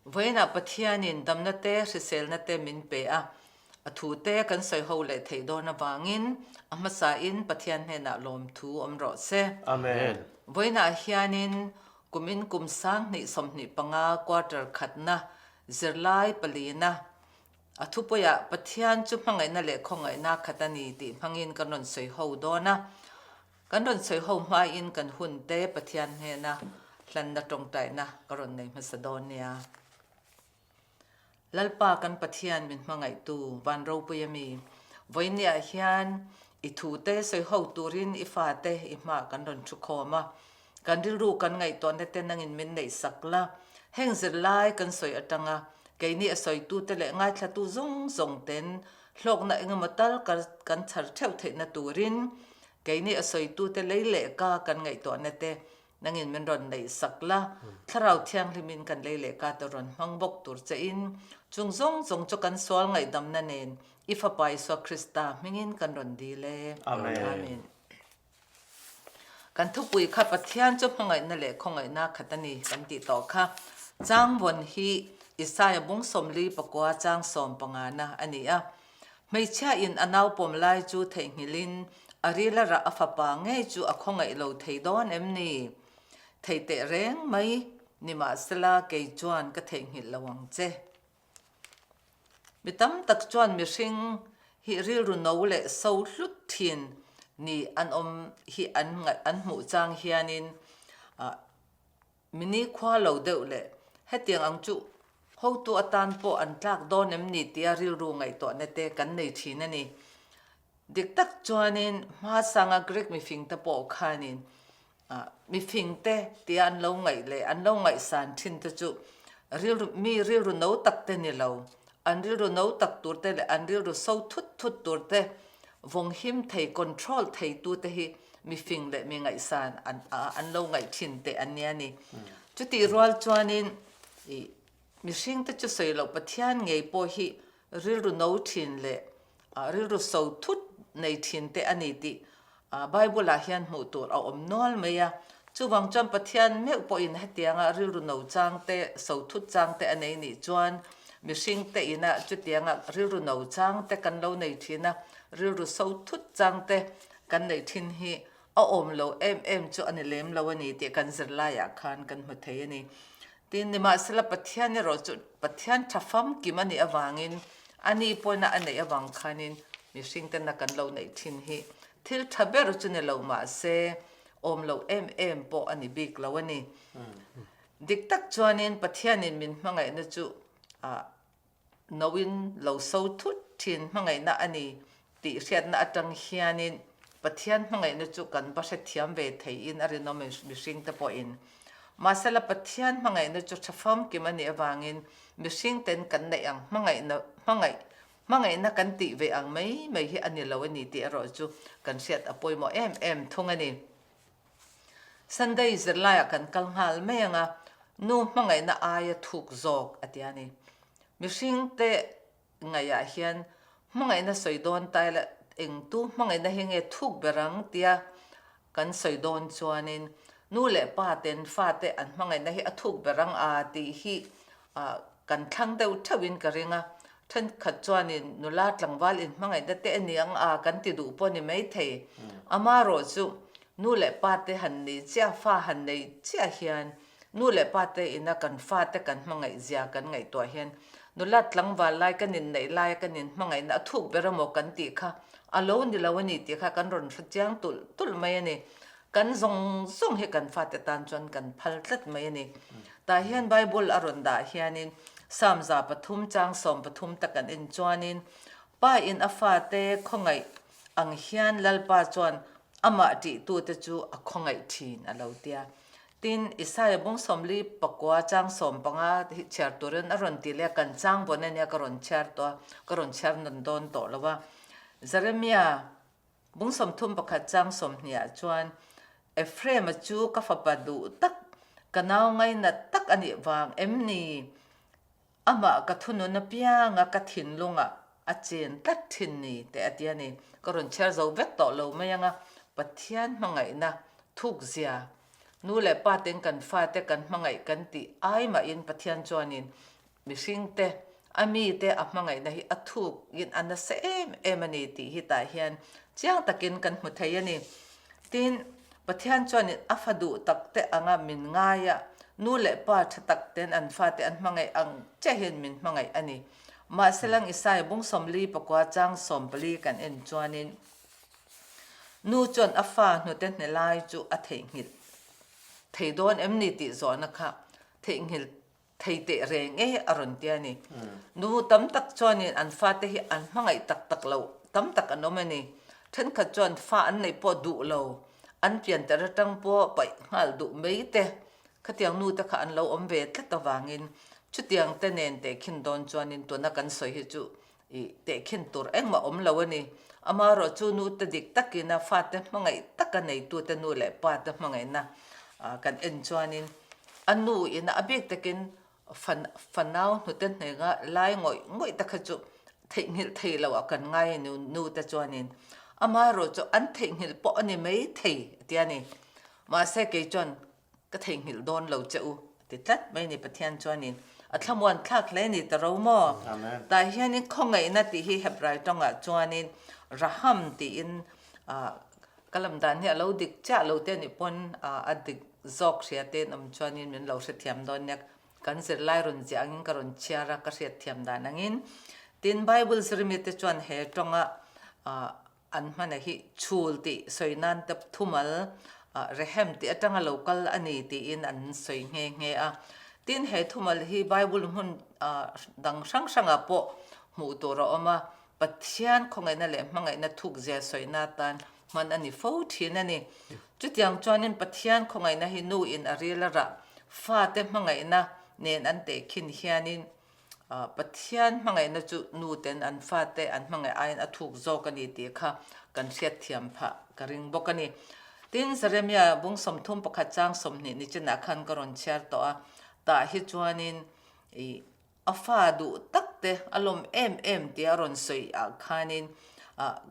Vawiinah Pathianin damna te, hriselna te min pe a, a thu te kan sawi ho leh theih dawn avangin a hmasain Pathian hnenah lawmthu awm rawh se. Amen. Vawiinah hianin kumin kum 2025 quarter khatna zirlai palina a thupuiah Pathian chu hmangaihna leh khawngaihna khat a ni tih hmangin kan rawn sawi ho dawn a. Kan rawn sawi ho hmain kan hun te Pathian hnena hlanna tawngtaina ka rawn nei hmasa dawn nia. Lalpa kan Pathian min hmangaihtu van ropui a mi, vawinia hian i thu te sawi ho turin i fate i hma kan rawn thu khawm a, kan rilru kan ngaihtuahna te nangin min neih sak la, heng zirlai kan sawi atanga keini a sawitute leh ngaithlatu zawng zawng ten hlawkna engemaw tal kan chhar theuh theihna turin Keini a sawitute lei leh ka kan ngaihtuahna te nangin min rawn neih sak la, Thlarau Thianghlimin kan lei leh ka te rawn hmang bawk tur che in, chung zawng zawng chu kan sual ngaihdamna nen i Fapa Isua Krista hmingin kan rawn dil e. Amen. Kan thupui kha Pathian chu hmangaihna leh khawngaihna khat a ni kan tih tawh kha. Changvawn hi Isaia bung 44 chang 15 na a ni a. Hmeichhia in a nau pawm lai chu theihnghilh in a ril a rah a fapa ngei chu a khawngaih lo thei dawn em ni? Thei teh reng mai, nimahsela kei chuan ka theihnghilh lo ang che. Mi tam tak chuan mihring hi rilru no leh so hlut thin ni an awm hi an ngaih an hmuh chang hianin Mini khua lo deuh leh hetiang ang chu hotu atan pawh an tlak dawn em ni tia rilru ngaihtuahna te kan nei thin a ni. Dik tak chuanin hmasanga Greek mifingte pawh khanin mifingte tia an lo ngaih leh an lo ngaihsan thin te chu rilru mi rilru no tak te ni lo, an rilru no tak tur te leh an rilru so thut thut tur te vawng him thei, control thei tu te hi mifing leh mi ngaihsan an an lo ngaih thin teh an nia ni. Chutih rual chuanin i mihring te chu sawi loh Pathian ngei pawh hi rilru no thin leh rilru so thut nei thin te a ni tih Bible ah hian hmuh tur a awm nual mai a. Chuvang chuan Pathian meuh pawhin hetianga rilru no chang te, so thut chang te a nei nih chuan mihring te ina chutianga rilru no chang te kan lo nei thin a, rilru so thut chang te Kan neih thin hi a awm lo em em chu a ni lem lo a ni tih kan zirlaiah khan kan hmu thei a ni. Tin, nimahsela Pathian erawh chu Pathian tha famkim a nih avangin a ni pawina a neih avang khanin mihring tena kan lo neih thin hi thil tha ber chu ni lo mahse awm lo em em pawh a ni bik lo a ni. Dik tak chuanin Pathianin min hmangaihna chu ah Noin lo so thut thin hmangaihna a ni tih hriatna atang hianin Pathian hmangaihna chu kan va hrethiam ve theiin a rinawm mihringte pawhin. Mahsela Pathian hmangaihna chu tha famkim a nih avangin mihringten kan neih ang hmangaihna hmangaih hmangaihna kan tih ve ang mai mai hi a ni lo a ni tih erawh chu kan hriat a pawimawh em em thung a ni. Sunday zirlaiah kan kal nghal mai ang a, nu hmangaihna aia thuk zawk a ti a ni. Mihringte ngaihah hian hmangaihna sawi dawn ta ila engtu hmangaihna hi nge thuk ber ang tia kan sawi dawn chuanin nu leh pa ten fate an hmangaihna hi a thuk ber ang a tih hi kan thlang deuh theuhin ka ring a. Thenkhat chuanin nula tlangval inhmangaihna te a ni ang a kan ti duh pawh a ni maithei. Amaherawh chu nu leh pa te han nei chiah, fa han nei chiah hian nu leh pa te ina kan fa te kan hmangaih zia kan ngaihtuah hian nula tlangval lai kan inneih laia kan inhmangaihna a thuk ber emaw kan tih kha a lo ni lo a ni tih kha kan rawn hre chiang tulh tulh mai a ni. Kan zawng zawng hi kan fate tan chuan kan phal tlat mai a ni. Tah hian Bible a rawn dah hianin Psalm 3 chang 13 tak an en chuanin Pa in a fate khawngaih ang hian Lalpa chuan amah ṭihtute chu a khawngaih ṭhin a lo tia. Tin, Isaia bung 49 chang 15 hi chhiar turin a rawn ti leh a, kan chang vawn a nia ka rawn chhiar tawh a, ka rawn chhiar nawn dawn tawh lo a. Jeremia Bung 31 chang 20 ah chuan, Ephraim-a chu ka fapa duh tak, ka nau ngainat tak a nih vang em ni? Amah ka thunun apianga ka thinlungah a chen tlat thin ni teh a ti a ni. Ka rawn chhiar zo vek tawh lo mai ang a, Pathian hmangaihna thukzia, nu leh pa ten kan fate kan hmangaih kan tih ai mahin Pathian chuanin. Mihringte, a mite a hmangaihna hi a thukin a nasa em em a ni tih hi tah hian chiang takin kan hmu thei a ni. Tin, Pathian chuanin a fa duh takte anga min ngai a, nu leh pa tha takten an fate an hmangaih ang chiah hian min hmangaih a ni. Mahselang Isaiah bung 44 pakua chang 14 kan en chuanin, Nu chuan a fa hnute hne lai chu a theihnghilh thei dawn em ni tih zawhna kha theihnghilh thei teh reng e a rawn ti a ni. Nu tam tak chuanin an fate hi an hmangaih tak tak lo tam tak an awm a ni. Thenkhat chuan fa an neih pawh duh lo, an pian ter atang pawh paih nghal duh mai te, khatiang nu te kha an lo awm ve tlat avangin chutiang te nen tehkhin dawn chuanin tuna kan sawi hi chu ih tehkhin tur engmah awm lo a ni. Amaherawhchu nu te dik takina fate hmangaih taka neitute nu leh pa te hmangaihna kan en chuanin a nu ina a bik takin fanau hnute hnenga lai ngawih ngawih te kha chu theihnghilh thei loh ah kan ngai a ni nu te chuanin amaherawhchu an theihnghilh pawh a ni mai thei a ti a ni. Mahse kei chuan Ka theihnghilh dawn lo che u, a ti tlat mai ni Pathian chuanin a thlamuan thlak hle ni ta ro maw? Tah hianin khawngaihna tih hi Hebrai tawngah chuanin Raham tiin ka lam dan hi a lo dik chiah lo te anih pawn a dik zawk hria te an awm chuanin min lo hrethiam dawn nia. Kan zirlai rawn ziah angin ka rawn chhiar a, ka hriatthiam dan angin. Tin, Bible zirmi te chuan he tawnga An hmana hi chhul tih sawi nan te thumal Rehem tih atanga lo kal a ni tiin an sawi nghe nghe a. Tin, he thumal hi Bible hmun dang hrang hrangah pawh hmuh tur a awm a, Pathian khawngaihna leh hmangaihna thukzia sawina atan hman a ni fo thin a ni. Chutiang chuanin Pathian khawngaihna hi nu in a ril a rah fate hmangaihna nen an tehkhin hianin Pathian hmangaihna chu nuten an fate an hmangaih aiin a thuk zawk a ni tih kha kan hriatthiam phah ka ring bawk a ni. Tin, Jeremia bung 31 chang 20 ni chinah khan ka rawn chhiar tawh a, tah hi chuanin ih a fa duh tak te a lawm em em tia a rawn sawi ah khanin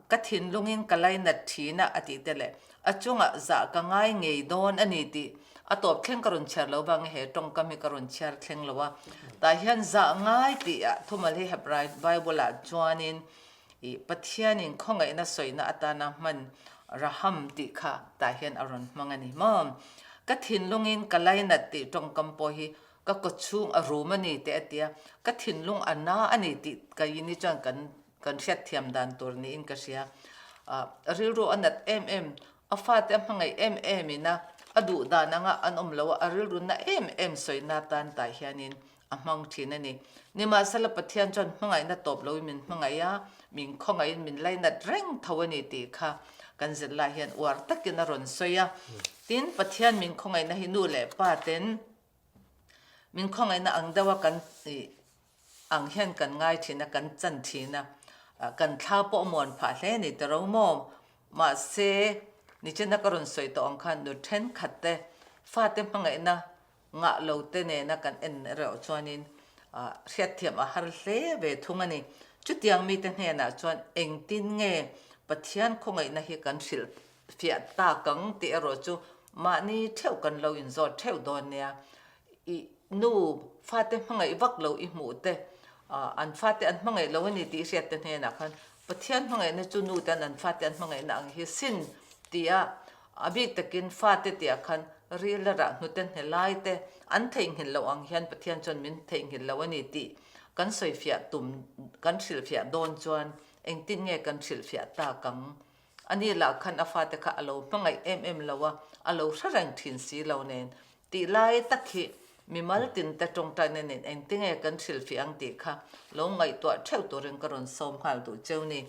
ka thinlungin ka lainat thin a a tih te leh A chungah zah ka ngai ngei dawn a ni tih a tawp thleng ka rawn chhiar lo vang he tawngkam hi ka rawn chhiar thleng lo a. Tah hian zah ngai tih ah thumal hi Hebrai Bible ah chuanin ih Pathianin khawngaihna sawina atana hman Raham tih kha tah hian a rawn hmang a ni maw. Ka thinlungin ka lainat tih tawngkam pawh hi ka kawchhung a rum a ni teh a tia, ka thinlung a na a ni tih ka ini chuan kan Kan hriatthiam dan tur niin ka hria. Rilru a nat em em, a fate a hmangaih em em ina a duh dan anga an awm lo a, a rilru na em em sawina atan tah hianin a hmang thin a ni. Nimahsela Pathian chuan hmangaihna tawp loin min hmangaih a, min khawngaihin min lainat reng tho a ni tih kha kan zirlai hian uar takin a rawn sawi a. Tin, Pathian min khawngaihna hi nu leh pa ten min khawngaihna ang deuha kan ang hian kan ngai thin a, kan chan thin a, kan thla pawh a muan phah hle a ni ta ro maw? Mahse, nichina ka rawn sawi tawh ang khan nu thenkhat te, fate hmangaihna ngah lo te nena kan en erawh chuanin hriatthiam a har hle ve thung a ni. Chutiang mite hnenah chuan engtin nge Pathian khawngaihna hi kan hrilh fiah tak ang tih erawh chu mahni theuh kan lo inzawt theuh dawn nia. I nu fate hmangaih vak lo i hmuh te, an fate an hmangaih lo a ni tih i hriat te hnenah khan Pathian hmangaihna chu nu ten an fate an hmangaihna ang hi sin tia a bik takin fate tihah khan ril a rah hnute hne lai te an theihnghilh loh ang hian Pathian chuan min theihnghilh lo a ni tih kan sawifiah tum kan hrilhfiah dawn chuan engtin nge kan hrilhfiah tak ang? A ni lah khan a fate kha a lo hmangaih em em lo a, a lo hre reng thin si lo nen Tih lai tak hi mimal tinte tawngtaina nen engtinge kan hrilhfiah ang tih kha lo ngaihtuah theuh turin ka rawn sawm nghal duh cheu ni.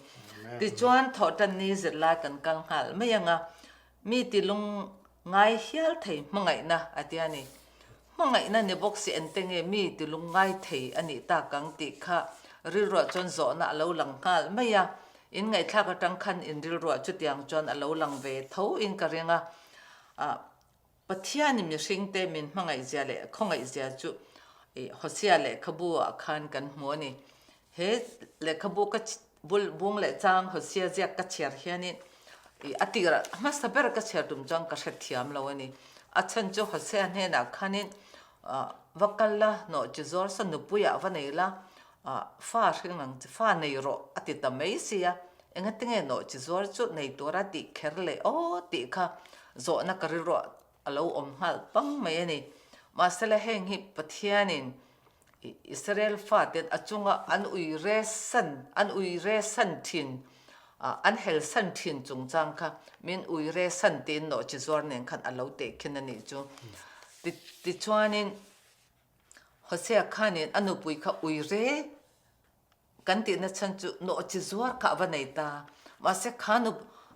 Tichuan thawhtan ni zirlai kan kal nghal mai ang a, mi ti lung ngai hial thei hmangaihna a tia ni. Hmangaihna ni bawk si engtinge mi ti lung ngai thei a nih tak ang tih kha rilruah chuan zawhna a lo lang nghal mai a, in ngaihthlak atang khan in rilruah chutiang chuan a lo lang ve tho in ka ring a. Pathianin mihringte min hmangaihzia leh khawngaihzia chu Hosea lehkhabu ah khan kan hmu a ni. He lehkhabu ka bul bung leh chang Hosea ziak ka chhiar hianin a tirah hmasa ber ka chhiar tum chuan ka hrethiam lo a ni. A chhan chu Hosea hnenah khanin. Va kal la, nawh chi zuar saw nupuiah va nei la, fa hring ang chi, fa nei rawh a ti ta mai sia, engatinge nawh chi zuar chu nei tura tih kher leh aw tih kha zawhna ka rilruah a lo awm nghal pang mai a ni. Mahsela heng hi Pathianin Israel faten a chunga an ui resan, an ui resan thin, an helsan thin chungchang kha min ui resan tiin nawhchi zuar nen khan a lo tehkhin a nih chu. Tichuanin Hosea khanin a nupui kha ui re kan tihna chhan chu nawhchi zuar kha a va nei ta. Mahse kha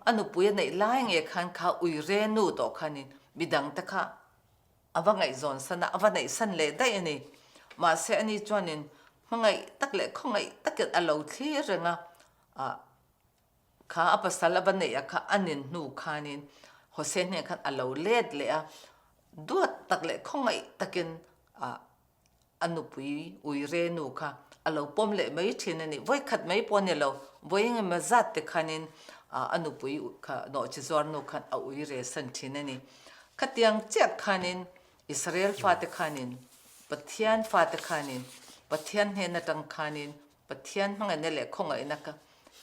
a nupui a neih lai nge khan kha ui re nu tawh khanin midangte kha A va ngaihzawn san a, a va neihsan leh daih a ni. Mahse ani chuanin hmangaih tak leh khawngaih takin a lo thlir reng a, ah kha a pasal a va neih a kha a nin hnu khanin Hosea hnenah khan a lo let leh a, duat tak leh khawngaih takin ah a nupui uire nu kha a lo pawm leh mai thin a ni. Vawi khat mai pawh a ni lo, vawi engemaw zat te khanin a nupui kha nawhchi zuar nu khan a uire san thin a ni. Khatiang chiah khanin Israel fate khanin, Pathian fate khanin, Pathian hnen atang khanin Pathian hmangaihna leh khawngaihna kha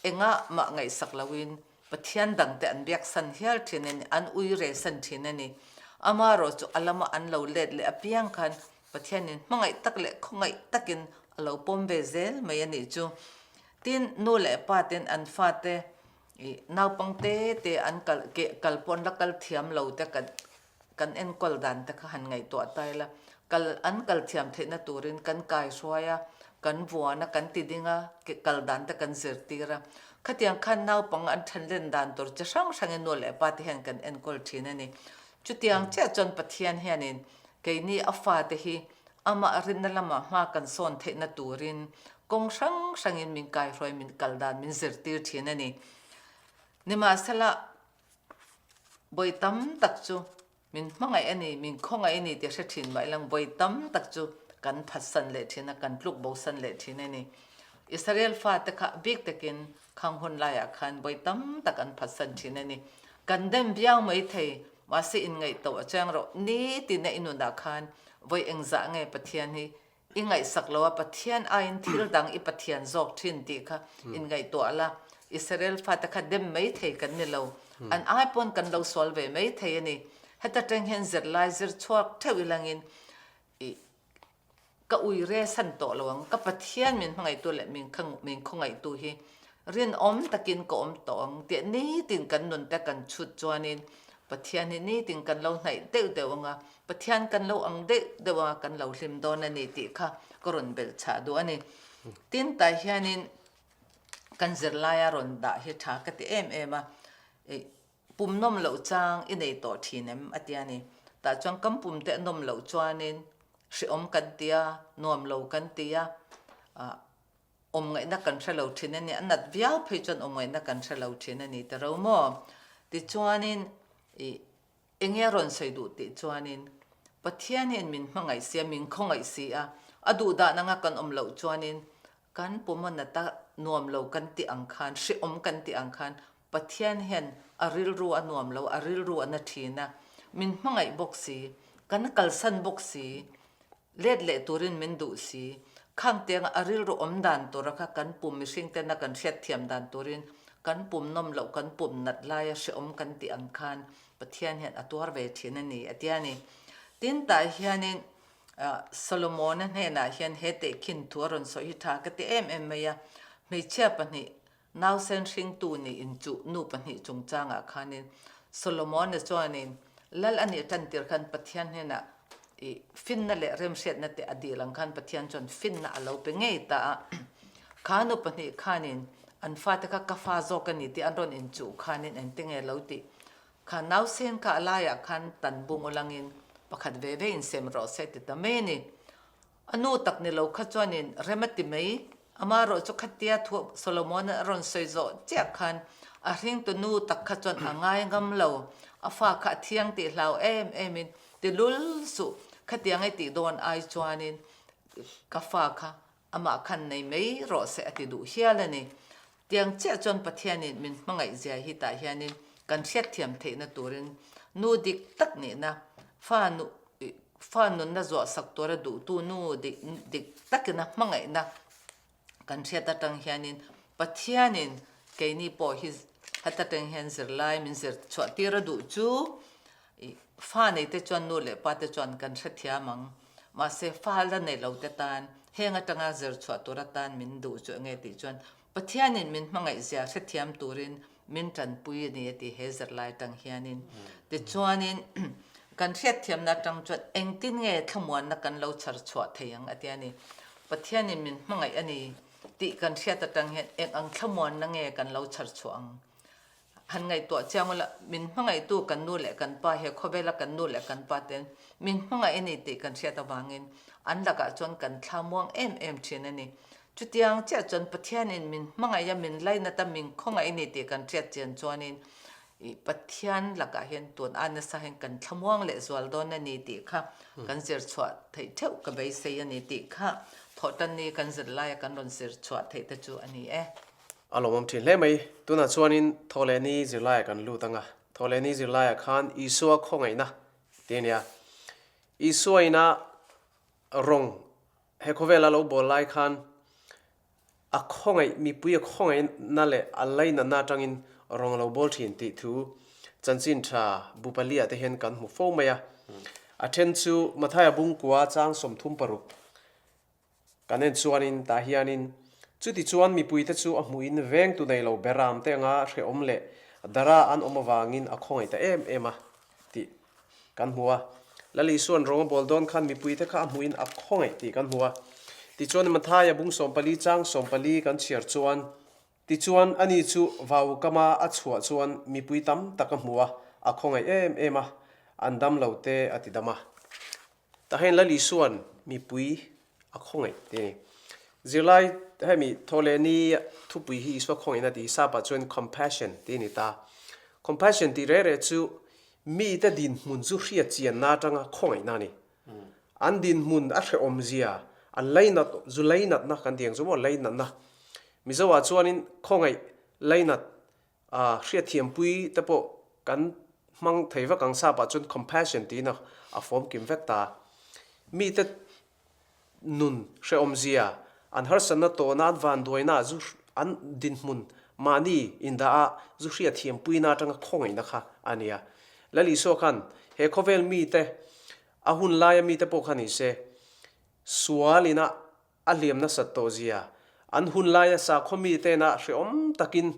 engah mah ngaihsak loin Pathian dangte an biak san hial thin a ni, an ui re san thin a ni. Amaherawh chu a lama an lo let leh apiang khan Pathianin hmangaih tak leh khawngaih takin a lo pawm ve zel mai a nih chu. Tin, nu leh pa ten an fate ih naupang te te an kal keh kal pawh an la kal thiam lo te kan kan enkawl dan te kha han ngaihtuah ta ila, kal an kal thiam theihna turin kan kaihruai a, kan vuan a, kan ti ding a, kal dan te kan zirtir a. Khatiang khan naupang an thanlen dan tur chi hrang hrangin nu leh pa te hian kan enkawl thin a ni. Chutiang chiah chuan Pathian hianin keini a fate hi amah rinna lamah hma kan sawn theihna turin kawng hrang hrangin min kaihruai min kal dan min zirtir thin a ni. Nimahsela Vawi tam tak chu min hmangaih a ni, min khawngaih a ni tih hre thin mah ilang vawi tam tak chu kan phatsan leh thin a, kan tluk bosan leh thin a ni. Israel fate kha bik takin khang hun laiah khan vawi tam tak an phatsan thin a ni. Kan dem viau mai thei, mahse inngaihtuah a chiang rawh, nitin a i nunah khan vawi engzah nge Pathian hi I ngaihsak lo a, Pathian aiin thil dang i Pathian zawk thin tih kha inngaihtuah la. Israel fate kha dem mai thei kan ni lo. An ai pawn kan lo sual ve mai thei a ni. Heta tang hian zirlai zir chhuak theuh ilangin i ka ui re san tawh lo ang. Ka Pathian min hmangaihtu leh min min khawngaihtu hi rinawm takin ka awm tawh ang tih nitin kan nun te kan chhut chuanin Pathian hi nitin kan lo hnaih deuh deuh ang a, Pathian kan lo ang deuh deuh a, kan lo hlim dawn a ni tih kha ka rawn belh chhah duh a ni. Tin, tah hianin kan zirlaia rawn dah hi tha ka ti em em a, ih pum nawm loh chang i nei tawh thin em a ti a ni. Tah chuan kam pum te a nawm loh chuanin hrehawm kan ti a, nuam lo kan ti a, ah awm ngaihna kan hre lo thin a ni, a nat viau phei chuan awm ngaihna kan hre lo thin a ni ta ro maw? Tichuanin ih Enge a rawn sawi duh tih chuanin Pathian hian min hmangaih si a, min khawngaih si a, a duh dan anga kan awm loh chuanin kan pawm a nata nuam lo kan tih ang khan, hrehawm kan tih ang khan Pathian hian a rilru a nuam lo, a rilru a na thin a, min hmangaih bawk si, kan kalsan bawk si, Let leh turin min duh si. Khang tianga a rilru awm dan tura kha kan pum mihring tena kan hriatthiam dan turin kan pum nawm loh kan pum nat laia hrehawm kan tih ang khan Pathian hian a tuar ve thin a ni a ti a ni. Tin tah hianin Solomona hnenah hian he tehkhin thu a rawn sawi hi tha ka ti em em mai a, hmeichhia pahnih Nausen hringtu nih inchuh nu pahnih chungchangah khanin Solomona chuanin Lal a nih tantir khan Pathian hnenah i finna leh remhriatna te a dil ang khan Pathian chuan finna a lo pe ngei ta a. Kha nu pahnih khanin an fate kha ka fa zawk a ni tih an rawn inchuh khanin engtinge lo tih kha nausen kha a laiah khan tan bung ulangin pakhat ve ve insem rawh se ti ta mai a ni. A nu tak ni lo kha chuanin rem a ti mai. Amaherawh chu khatia thu Solomon-a a rawn sawi zawh chiah khan a hringtu nu tak kha chuan a ngai ngam lo. A fa kha a thiang tih hlau em emin ti lul suh, khatiang i tih dawn ai chuanin ka fa kha amah khan nei mai rawh se a ti duh hial a ni. Tiang chiah chuan Pathianin min hmangaih zia hi tah hianin kan hriatthiam theihna turin nu dik tak nihna fa nu. Fa nunna zuah sak tura duhtu nu dik dik takin a hmangaihna kan hriat atang hianin Pathianin keini pawh hi heta tang hian zirlai min zir chhuah tir a duh chu ih fa nei te chuan nu leh pa te chuan kan hrethiam ang. Mahse fa la nei lo te tan heng atanga zir chhuah tur atan min duh chu enge tih chuan Pathianin min hmangaihzia hrethiam turin min tanpui a ni a ti he zirlai atang hianin. Tichuanin kan hriatthiamna atang chuan engtin nge thlamuanna kan lo chhar chhuah thei ang a ti a ni. Pathianin min hmangaih a ni tih kan hriat atang hian eng ang thlamuanna nge kan lo chhar chhuah ang? Han ngaihtuah chiang ula, min hmangaihtu kan nu leh kan pa he khawvela kan nu leh kan pa ten min hmangaih a ni tih kan hriat avangin an lakah chuan kan thlamuang em em thin a ni. Chutiang chiah chuan Pathianin min hmangaih a, min lainat a, min khawngaih a ni tih kan hriat chian chuanin ih Pathian lakah hian tun a nasa hian kan thlamuang leh zual dawn a ni tih kha kan zir chhuah theih theuh ka beisei a ni tih kha thawhtanni kan zir laia kan rawn zir chhuah theih te chu a ni e. A lawmawm thin hle mai. Tunah chuanin Thawhlehni zirlaiah kan lut ang a. Thawhlehni zirlaiah khan Isua khawngaihna tih a nia. Isua ina rawng he khawvela lo bawl lai khan a khawngaih, mipui a khawngaihna leh a lainatna atangin rawng a lo bawl thin tih thu chanchin tha bu paliah te hian kan hmu fo mai a. A then chu Mathaia bungkua chang 36 Kan en chuanin tah hianin chuti chuan mipuite chu a hmuhin vengtu nei lo beram te anga hrehawm leh dara an awm avangin a khawngaih ta em em a tih kan hmu a. Lal Isua'n rawng a bawl dawn khan mipuite kha a hmuhin a khawngaih tih kan hmu a. Tichuan Mathaia bung 14 chang 14 kan chhiar chuan Tichuan ani chu vau kama a chhuah chuan mipui tam tak a hmu a, a khawngaih em em a, an dam lo te a ti dam a. Tahin Lal Isua'n mipui a khawngaih tih a ni. Zirlai hemi Thawhlehni thupui hi Isua khawngaihna tih hi Sapa chuan compassion tih a ni ta. Compassion tih reh reh chu mite dinhmun chu hriat chianna atanga khawngaihna a ni. An dinhmun a hrehawmzia, an lainat, zu lainatna kan tih ang chu maw, lainatna. Mizoah chuanin khawngaih, lainat, A hriatthiampui te pawh kan hmang thei vek ang sap ah chuan compassion tiin a fawm kim vek ta. Mite nun hrehawmzia, an harsatna tawhna, an vanduaina, zu an dinhmun mahni indah a zu hriatthiampuina atanga khawngaihna kha a nia. Lal Isua khan he khawvel mite a hun laia mite pawh kha ni se sual ina A hliam nasat tawh zia, an hun laia sakhaw mitena hrehawm takin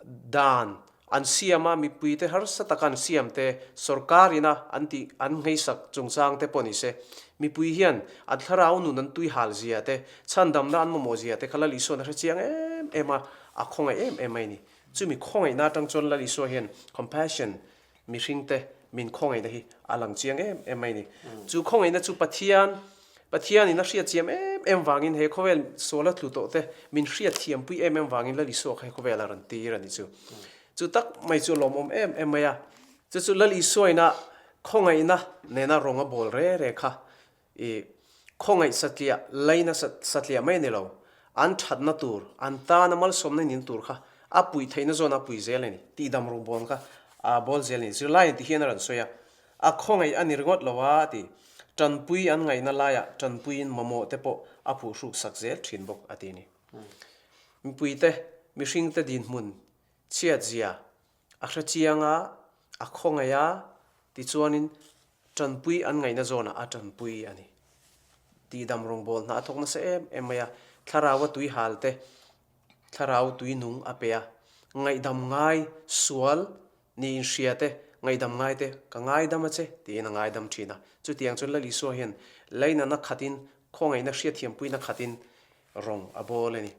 dan an siam a, mipuite harsa taka an siam te, sorkar ina an tih an ngheisak chungchang te pawh ni se, mipui hian an thlarau nun an tui hal zia te, chhandamna an mamawh zia te kha Lal Isua'n a hre chiang em em a, a khawngaih em em mai a ni. Chumi khawngaihna atang chuan Lal Isua hian compassion, mihringte min khawngaihna hi a lang chiang em em mai a ni. Chu khawngaihna chu Pathian, Pathianin a hriatchiam em em vangin he khawvel suala tlu tawh te min hriatthiampui em em vangin Lal Isua kha he khawvel a rawn tir a ni chu. Chu tak mai chu a lawmawm em em mai a. Chu chu Lal Isuaina khawngaihna nena rawng a bawl re re kha I khawngaih satliah, laina satliah mai a ni lo. An thatna tur, an tana malsawmna nin tur kha a puih theihna zawn a pui zel a ni. Tihdam rungbawn kha a bawl zel a ni. Zirlai in ti hian a rawn sawi a, a khawngaih a ni ringawt lo a ti. Tanpui an ngaihna laiah tanpuiin mamawh te pawh a phuhruk sak zel thin bawk a ti a ni. Mipuite, mihringte dinhmun chhiatzia A hre chiang a, a khawngaih a, tichuanin tanpui an ngaihna zawnah a tanpui a ni. Tihdam rawngbâwl hna a thawk nasa em em mai a, thlarau a tui hal te, thlarau tui nung a pe a, ngaihdam ngai sual niin hria te, ngaihdam ngai te, ka ngaidam a che tiin a ngaidam thin a. Chutiang chuan Lal Isua hian lainatna khatin, khawngaihna hriatthiampuina khatin rawng a bâwl a ni.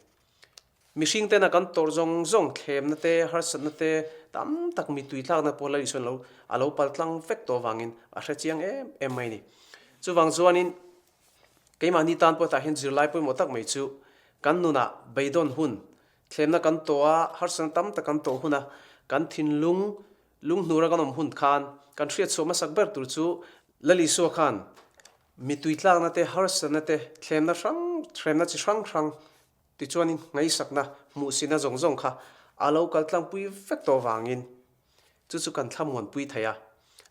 Mihring tena kan tawrh zawng zawng thlemna te, harsatna te tam tak mi tuitlakna pawh Lal Isuan lo a lo pal tlang vek tawh avangin a hre chiang em em mai a ni. Chuvang chuanin keimahni tan pawh tah hian zirlai pawimawh tak mai chu kan nunah beidawn hun, thlemna kan tawh a, harsatna tam tak kan tawh huna kan thinlung lunghnura kan awm hun khan kan hriatchhuah hmasak ber tur chu Lal Isua khan mi tuitlakna te, harsatna te, thlemna hrang, hremna chi hrang hrang Tichuanin ngaihsakna hmuhsina zawng zawng kha a lo kal tlangpui vek tawh avangin chu chu kan thlamuanpui thei a.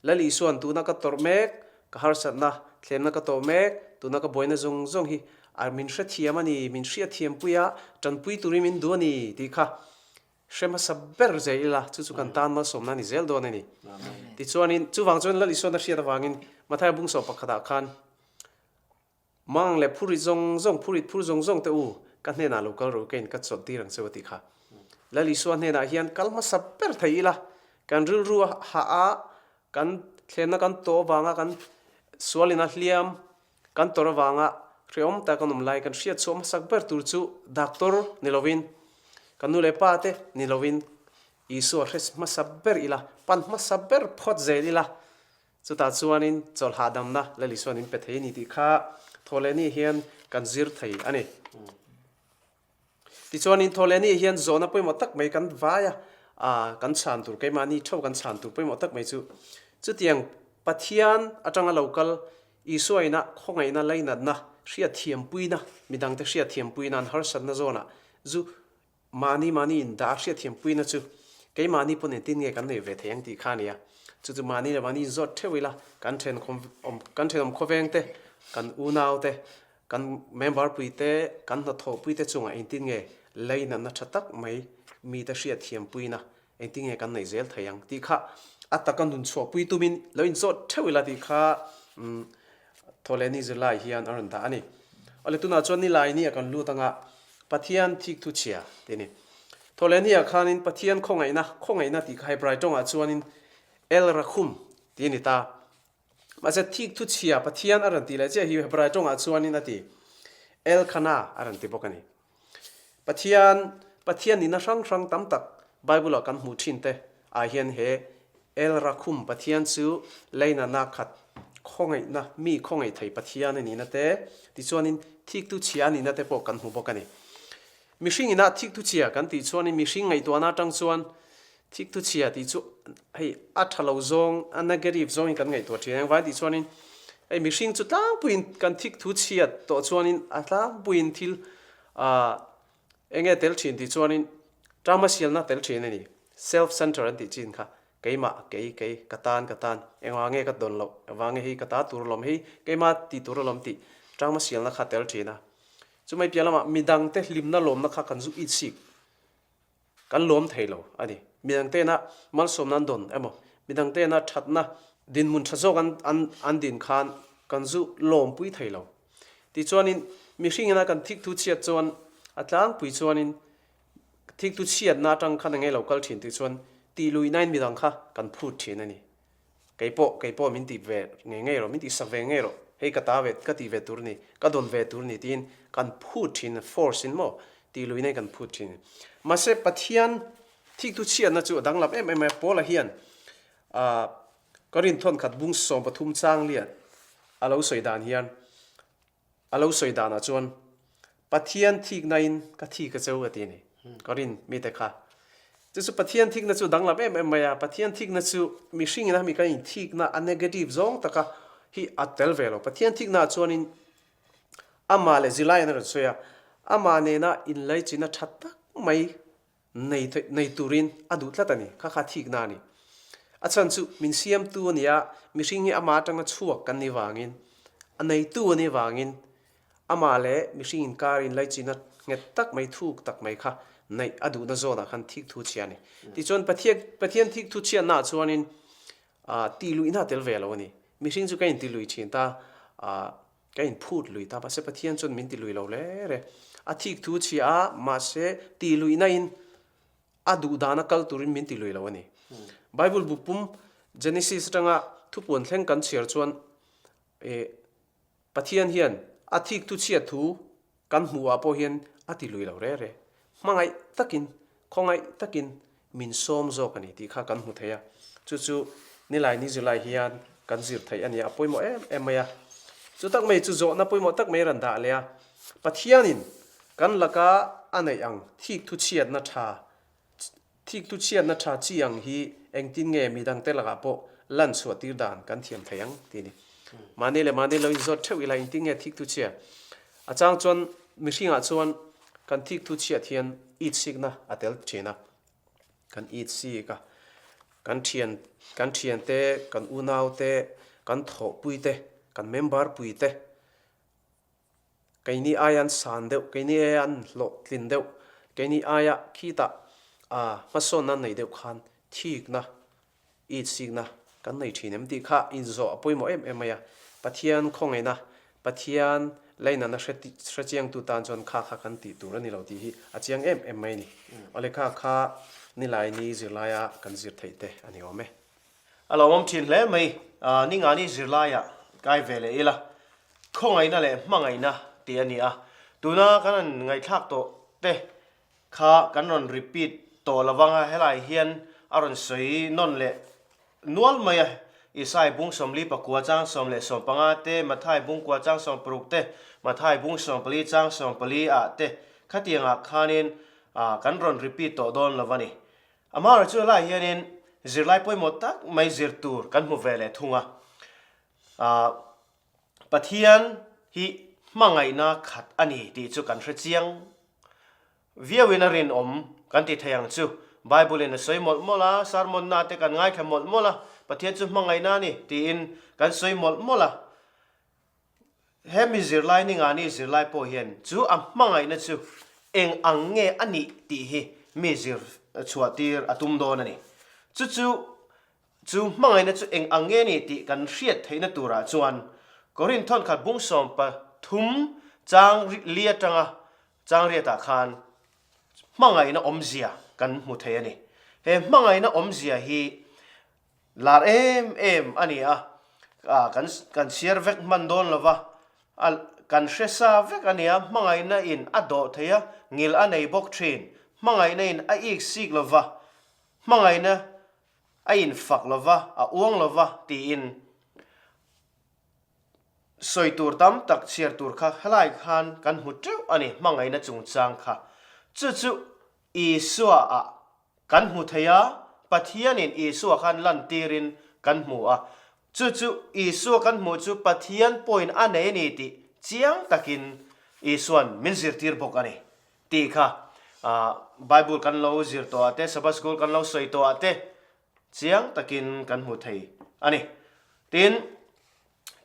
Lal Isua'n tuna ka tawrh mek, ka harsatna, Thlemna ka tawh mek, tuna ka buaina zawng zawng hi a min hrethiam a ni, min hriatthiampui a, tanpui turin min duh a ni tih kha hre hmasa ber zel ila, chu chu kan tan malsawmna a ni zel dawn a ni. Tichuanin, chuvang chuan Lal Isuan a hriat avangin Mathaia bungsawm pakhatah khan, Mang leh phurit zawng zawng, phurit phur zawng zawng te u, ka hnenah lo kal rawh u, keiin ka chawlh tir ang che u a tih kha. Lal Isua hnenah hian kal hmasa ber thei ila, kan rilru a hah a, kan thlenna kan tawh avanga kan sualin a hliam kan tawrh avanga hrehawm tak kan awm lai kan hriat chhuah hmasak ber tur chu doctor ni lovin, kan nu leh pa te ni lovin Isua hre hmasa ber ila, pan hmasa ber phawt zel ila, Chutah chuanin chawlh hahdamna Lal Isuan min pe thei a ni tih kha Thawhlehni hian kan zir thei a ni. Tichuanin Thawhlehni hian zawhna pawimawh tak mai kan vai a, kan chhan tur, keimahni theuh kan chhan tur pawimawh tak mai chu chutiang Pathian atanga lo kal Isua ina khawngaihna lainatna hriatthiampuina, midangte hriatthiampuina an harsatna zawnah zu Mahni mahni in dah a hriatthiam puina chu keimahni pawn engtin nge kan nei ve thei ang tih kha a ni a. Chu chu mahni leh mahni in zawt theuh ila, kan thenawm awm kan thenawm khawveng te, kan unau te, kan member pui te, kan hnathawh pui te chungah engtin nge leinatna tha tak mai mite hriatthiam puina engtin nge kan neih zel thei ang tih kha a taka nun chhuahpui tumin lo in zawt theuh ila tih kha Thawhlehni July hian a rawn dah a ni. Awle tunah chuan nilai ni a kan lut anga Pathian thik thu chhia tih a ni. Thawhlehni ah khanin Pathian khawngaihna, khawngaihna tih kha Hebrai tawngah chuanin El Rakhum tih a ni ta. Mahse thik thu chhia Pathian a rawn tih leh chiah hi Hebrai tawngah chuanin a ti El Khana a rawn ti bawk a ni. Pathian, Pathian nihna hrang hrang tam tak Bible ah kan hmuh thin te ah hian he El Rakhum Pathian chu leinana khat khawngaihna, mi khawngaih thei Pathian a nihna te, tichuanin thiktu chhia a nihna te pawh kan hmu bawk a ni. Mihring inah thiktu chhia kan tih chuanin mihring ngaihtuahna atang chuan thiktu chhia tih chu hei a tha lo zawng, a negative zawngin kan ngaihtuah thin a, engvai tih chuanin hei mihring chu tlangpuiin kan thikthu chhiat tawh chuanin a tlangpuiin thil ah eng nge tel thin tih chuanin tama sialna tel thin a ni, self center an tih chin kha keimah kei kei ka tan ka tan engvang nge ka dawn loh engvang nge hei ka ta tur alawm hei keima tih tur alawm tih tama sialna kha tel thin a, chumai piah lamah midangte hlimna lawmna kha kan zu itsik. Kan lawm thei lo a ni. Midang tena malsawmna an dawn emaw, midang tena thatna dinhmun tha zawk an an an din khan kan zu lawmpui thei lo. Tichuanin mihring ina kan thikthu chhiat chuan a tlangpui chuanin thikthu chhiatna atang khan enge lo kal thin tih chuan tih luihnain midang kha kan phut thin a ni. Kei pawh, kei pawh min ti ve ngei ngei rawh, min tih sak ve ngei rawh, hei ka ta ve, ka tih ve tur a ni, ka dawn ve tur a ni tiin kan phut thin, force in maw tih luihna in kan phut thin. Mahse Pathian thiktu chhiatna chu a danglam em em a, Paula hian ah ka rinthawn khat bung 13 chang lian a lo sawi dan hian, A lo sawi danah chuan, Pathian thiknain ka thi ka cheu a ti a ni. Ka rin mite kha. Chu chu Pathian thikna chu danglam em em mai a. Pathian thikna chu mihring ina mi kan inthikna a negative zawng taka hi a tel ve lo. Pathian thiknaah chuanin amah leh zilai an rawn sawi a, amah nena inlaichinna tha tak mai Nei nei turin a duh tlat a ni. Kha kha thikna a ni. A chhan chu min siamtu a ni a, mihring hi amah atanga chhuak kan nih vangin, a neitu a nih vangin amah leh mihring inkar inlaichinna nghet tak mai, thuk tak mai kha neih a duhna zawnah khan thikthu chhia a ni. Tichuan Pathian Pathian thikthu chhiatnaah chuanin tihluihna a tel ve lo a ni. Mihring chu ka intilui thin ta, Ka inphut lui ta, mahse Pathian chuan min ti lui lo hle re. A thik thu chhia a, mahse ti luihna in a duh dana kal turin min ti lui lo a ni. Bible bu pum Genesis atanga thupuan thleng kan chhiar chuan eh Pathian hian a thik thu chhiat thu Kan hmuh ah pawh hian a ti lui lo re re. Hmangaih takin, khawngaih takin min sawm zawk a ni tih kha kan hmu thei a. Chu chu nilai ni July hian kan zir theih a ni a, a pawimawh em em mai a. Chu tak mai chu zawhna pawimawh tak mai rawn dah leh a. Pathianin kan laka a neih ang thik thu chhiatna tha Thiktu chhiatna tha chi ang hi engtin nge midangte lakah pawh lan chhuah tir dan kan thiam thei ang tih a ni. Mahni leh mahni lo inzawt theuh ila engtin nge thiktu chhia? A chang chuan mihringah chuan kan thiktu chhiat hian itsikna a tel thin a, kan itsik a, kan thian kan thiante, kan unaute, kan thawhpuite. kan member puite keini aia an san deuh, keini aia an hlawhtlin deuh, keini aia khitah hmasawnna an nei deuh khan thikna Itsikna kan nei thin em tih kha inzawh a pawimawh em em mai a. Pathian khawngaihna, Pathian lainatna hre hrechiangtu tan chuan kha kha kan tih tur a ni lo tih hi a chiang em em mai a ni. Awle kha kha nilaini zirlaia kan zir theih te a ni awm e. A lawmawm thin hle mai. Ningani zirlaia kai ve leh ila. Khawngaihna leh hmangaihna tih a ni a. Tuna kan han ngaihthlak tawh te Kha kan rawn repeat tawh lo vang a, helai hian a rawn sawi nawn leh nual mai a, Isai bung 44 chang 15 te, Mathai bung kua chang 60 te, Mathai bung 14 chang 14 ah te khatiangah khanin kan rawn repeat tawh dawn lo a ni. Amaherawhchu chu helai hianin zirlai pawimawh tak mai zir tur kan hmu ve leh thung a. Pathian hi hmangaihna khat a ni tih chu kan hre chiang viauin a rinawm kan ti thei ang chu. Bible-in a sawi mawlh mawlh a, sermon-na te kan ngaithla mawlh mawlh a, Pathian chu hmangaihna a ni tiin kan sawi mawlh mawlh a. Hemi zirlai ni ngani zirlai pawh hian chu a hmangaihna chu eng ang nge a nih tih hi mi zir chhuah tir a tum dawn a ni. Chu chu Chu hmangaihna chu eng ang nge ni tih kan hriat theihna turah chuan Korinth thawnkhat bung 13 chang li atanga chang riatah khan hmangaihna awmzia kan hmu thei a ni. He hmangaihna awmzia hi lar em em a ni a, kan kan chhiar vek hman dawn lo va, a kan hre sa vek a ni a, hmangaihna in a dawh thei a, ngil a nei bawk thin, hmangaihna in a ik sik lo va, hmangaihna A infak lo va, a uang lo va tiin sawi tur tam tak chhiar tur kha helai khan kan hmu teuh a ni, hmangaihna chungchang kha. Chu chu Isua ah kan hmu thei a, Pathianin Isua khan lantirin kan hmu a. Chu chu Isua kan hmuh chu Pathian pawhin a nei a ni tih chiang takin Isua'n min zirtir bawk a ni. Tih kha Bible kan lo zir tawh ah te, Sabbath School kan lo sawi tawh ah te chiang takin kan hmu thei a ni. Tin,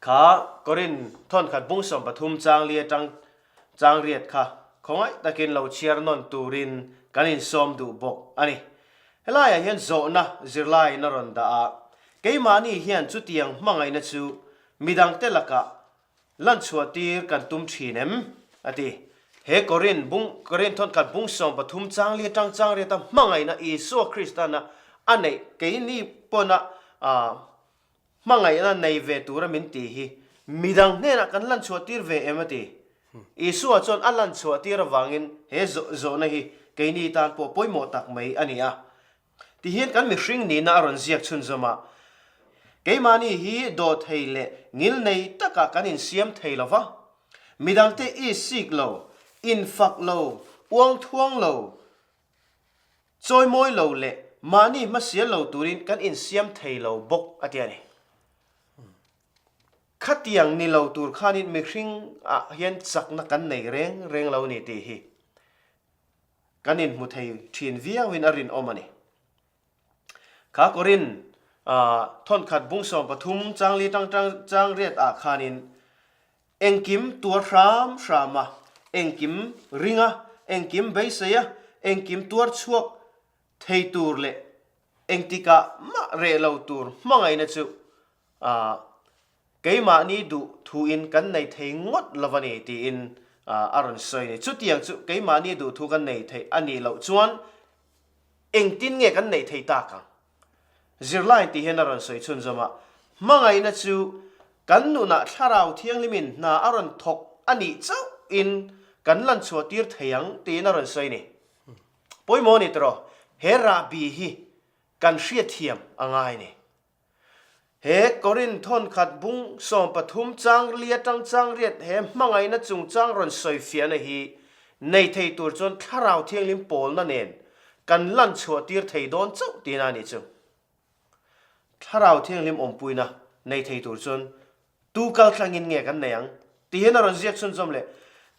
kha Korinth thawnkhat bung 13 chang li atang chang riat kha khawngaih takin lo chhiar nawn turin kan insawm duh bawk a ni. Helaiah hian zawhna zirlaiin a rawn dah a, keimahni hian chutiang hmangaihna chu midangte lakah Lan chhuah tir kan tum thin em? a ti. He Korin bung Korin thawnkhat bung 13 chang li atang chang riata hmangaihna Isua Kristana a neih keini pawna hmangaihna nei ve tura min ti hi midang hnenah kan lan chhuah tir ve em? a ti. Isua chuan a lan chhuah tir avangin he zawhna hi keini tan pawh pawimawh tak mai a ni a. Tihian kan mihring nihna a rawn ziak chhunzawm a, Keimahni hi dawhthei leh ngilnei takah kan insiam thei lo va, midangte i sik lo, infak lo, uangthuang lo, chawimawi lo leh mahni hmasial lo turin kan insiam thei lo bawk a ti a ni. Khatiang ni lo tur khanin mihring ah hian chakna kan nei reng reng lo ni tih hi Kan inhmu thei thin viauin a rinawm a ni. Kha Korin thawnkhat bung 13 chang li tang chang riat ah khanin engkim tuar hram hram a, engkim ring a, engkim beisei a, engkim tuar chhuak thei tur leh engtikah mah reh lo tur hmangaihna chu Keimahni duh thuin kan nei thei ngawt lo a ni tiin a rawn sawi a ni. Chutiang chu keimahni duh thu kan nei thei a nih loh chuan engtin nge kan neih thei tak ang? Zirlaiin tih hian a rawn sawi chhunzawm a, hmangaihna chu kan nunah Thlarau Thianghlimin hna a rawn thawk a nih chauhin kan lanchhuah tir thei ang tiin a rawn sawi a ni. Pawimawh a ni tawh, he rahbi hi kan hriatthiam a ngai a ni. He Korinth thawnkhat bung 13 chang li atang chang riat he hmangaihna chungchang rawn sawi fiahna hi nei thei tur chuan Thlarau Thianghlim pawlna nen kan lan chhuah tir thei dawn chauh tihna a nih chu. Thlarau Thianghlim awmpuina nei thei tur chuan Tu kal thlangin nge kan nei ang? Ti hian a rawn ziak chhunzawm leh.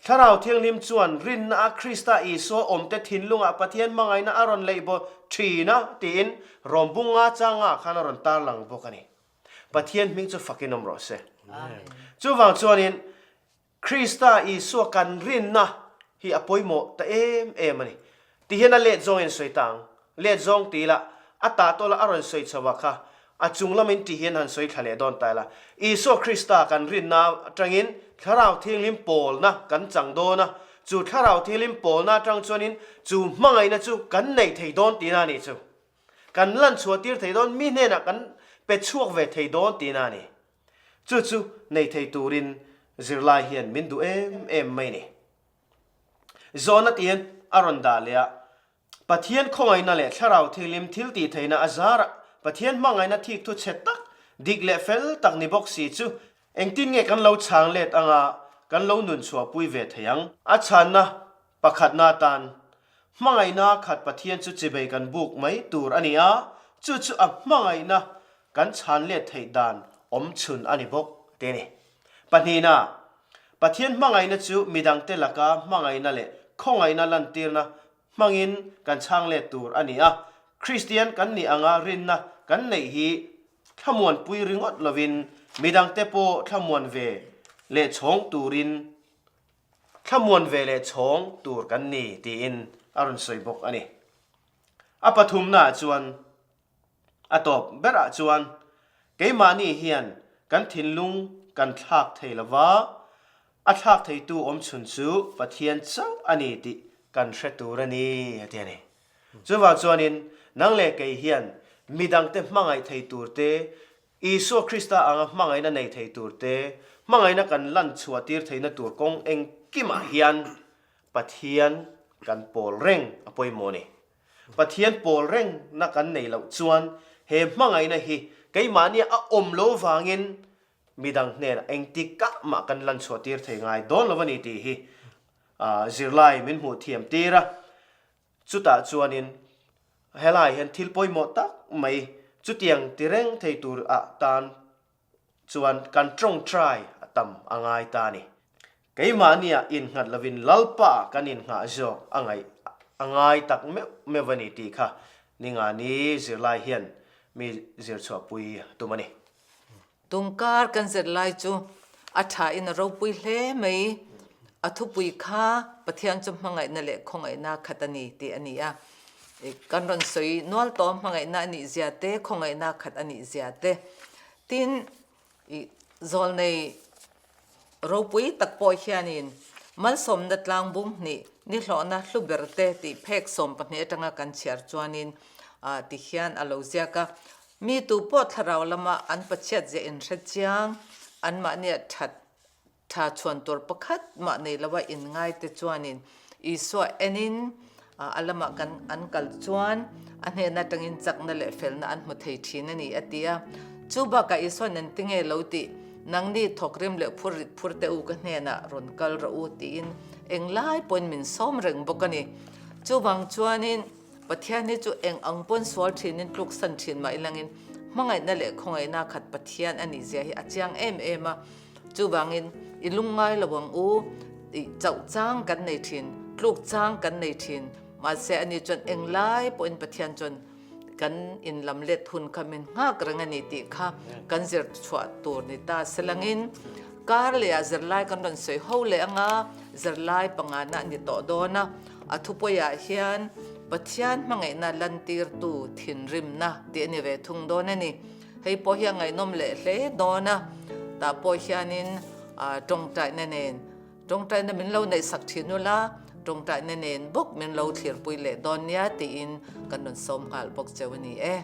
Thlarau Thianghlim chuan rinna a Krista Isua awmte thinlungah Pathian hmangaihna a rawn leih baw thin a, tiin Rom bunga changa khan a rawn tarlang bawk a ni. Pathian hming chu fakin awm rawh se. Chuvang chuanin Krista Isua kan rinna hi a pawimawh ta em em a ni. Tihian a let zawngin sawi ta ang. Let zawng ti ila, a tah tawla a rawn sawi chho a kha, a chung lamin ti hian han sawi thla leh dawn ta ila. Isua Krista kan rinna atangin Thlarau Thianghlim pawlna kan chang dawn a, chu Thlarau Thianghlim pawlna atang chuanin chu hmangaihna chu kan nei thei dawn tihna a nih chu. Kan lan chhuah tir thei dawn, mi hnenah kan pe chhuak ve thei dawn tihna a ni. Chu chu nei thei turin zirlai hian min duh em em mai ni. Zawhna tiin a rawn dah leh a, Pathian khawngaihna leh Thlarau Thianghlim thil tih theihna a zarah Pathian hmangaihna thik thu chhe tak, dik leh fel tak ni bawk si chu engtin nge kan lo chhang let anga kan lo nun chhuahpui ve thei ang? A chhanna pakhatna atan hmangaihna khat Pathian chu chibei kan buk mai tur a ni a, chu chu a hmangaihna kan chhan let theih dan awm chhun a ni bawk te ni. Pahnihna, Pathian hmangaihna chu midangte laka hmangaihna leh khawngaihna lantirna hmangin kan chhang let tur a ni a. Kristian kan nih anga rinna kan neih hi thlamuanpui ringawt lovin midangte pawh thlamuan ve leh chhawng turin thlamuan ve leh chhawng tur kan ni tiin a rawn sawi bawk a ni. A pathumnaah chuan A tawp berah chuan keimahni hian kan thinlung kan thlak thei lo va, a thlak theitu awmchhun chu Pathian chauh a ni tih kan hre tur a ni, a ti a ni. Chuvang chuanin nang leh kei hian midangte hmangaih thei tur te, Isua Krista anga hmangaihna nei thei tur te, hmangaihna kan lan chhuah tir theihna tur kawng engkimah hian Pathian kan pawl reng a pawimawh a ni. Pathian pawl reng na kan nei loh chuan he hmangaihna hi keimahnia a awm lo vangin midang hnenah engtikah mah kan lan chhuah tir thei ngai dawn lo a ni tih hi zirlai min hmuh thiam tir a. Chutah chuanin helaiah hian thil pawimawh tak mai chutiang ti reng thei tur ah tan chuan kan tawngtai a tam a ngai ta a ni. Keimahnia innghat lovin Lalpa kan innghah zawk a ngaih a ngai tak meuh meuh a ni tih kha Ningani zirlai hian mi zirchhuahpui a tum a ni. Tungkar kan zirlai chu a tha in a ropui hle mai. A thupui kha Pathian chu hmangaihna leh khawngaihna khat a ni tih a ni a. Kan rawn sawi nual tawh hmangaihna a nih zia te, khawngaihna khat a nih zia te. Tin, i zawlnei ropui tak pawh hianin malsawmna tlangbung hnih ni hlawhna hlu ber te tih phek 12 atanga kan chhiar chuanin ti hian a lo ziak a. Mi tu pawh thlarau lama an pachhiat ziah inhre chiang, anmahnia that Tha chhuan tur pakhat mah nei loa inngaite chuanin Isua enin a lamah kan an kal chuan a hnen atangin chakna leh felna an hmu thei thin a ni, a ti a. Chu bakah Isua'n engti nge lo tih, Nangni thawkrim leh phur rit phur teh u ka hnenah rawn kal rawh u tiin englai pawhin min sawm reng bawk a ni. Chuvang chuanin Pathian hi chu eng ang pawn sual thinin tluksan thin mah ilangin hmangaihna leh khawngaihna khat Pathian a nih zia hi a chiang em em a. Chuvangin i lungngai lo ang u, i chauh chang kan nei thin, tluk chang kan nei thin. Mahse ani chuan englai pawhin Pathian chuan kan inlam let hun kha min nghak reng a ni tih kha kan zir chhuah tur ni ta selangin kar lehah zirlai kan rawn sawi ho leh anga zirlai pangana a ni tawh dawn a. A thupawiah hian Pathian hmangaihna lantirtu thinrimna tih a ni ve thung dawn a ni. Hei pawh hi a ngaihnawm leh hle dawn a, tah pawh hianin tawngtaina nen, tawngtaina min lo neihsak thin ula, tawngtaina nen bawk min lo thlirpui leh dawn nia tiin kan rawn sawm nghal bawk cheu a ni e.